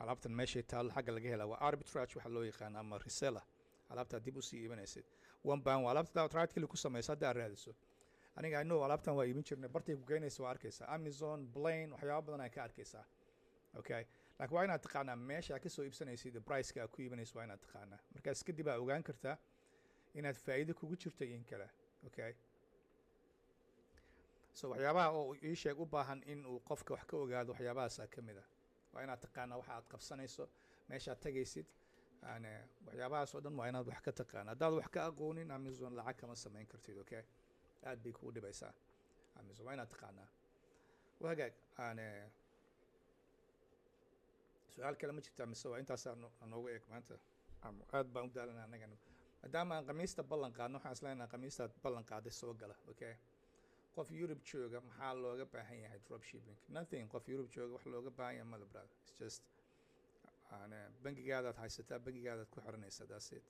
Alaabtan meeshay taallo xagga laga helaa waa arbitrage waxa loo yaqaano ama reseller. Alaabtaa dib usii iibanaysid 1 pound waa alaabta hadaad right click ku samayso, hadda aad raadiso. Aniga I know alaabtan waa iibin jirnay. Bartay ku geynaysa waa arkaysaa, Amazon, Blaine, waxyaaba badan ay ka arkaysaa, okay? Laakiin waa inaad taqaanaa meesha aad kasoo iibsanaysid, priceka aad ku iibanayso waa inaad taqaanaa. Markaas kadib aa ogaan kartaa inaad faa'iido kugu jirto iyo in kale, okay? So waxyaabaha oo ii sheeg u baahan in uu qofka wax ka ogaado waxyaabahaasaa ka mid ah. Waa inaad taqaanaa waxa aad qabsanayso, meeshaad tagaysid, yani waxyaabahaas oo dhan waa inaad wax ka taqaana. Haddaad wax ka aqoonin, Amazon lacag kama samayn kartid, okay? Aad bay kugu dhibaysaa Amazon. Waa inaad taqaanaa. Wahagaag, yani su-aal kale ma jirtaa mise waa intaasaa noogu eg maanta? Aad baan u daalana anagana maadaama aan Khamiista ballan qaadno. Waxaan isleenahay Khamiistaad ballan qaaday soo gala, okay? Qof Europe jooga maxaa looga baahan yahay drop shipping? Nothing. Qof Europe jooga wax looga baahan yahay male, brother. It's just yani bangigaadaad haysataa, bangigaadaad ku xiranaysaa, that's it.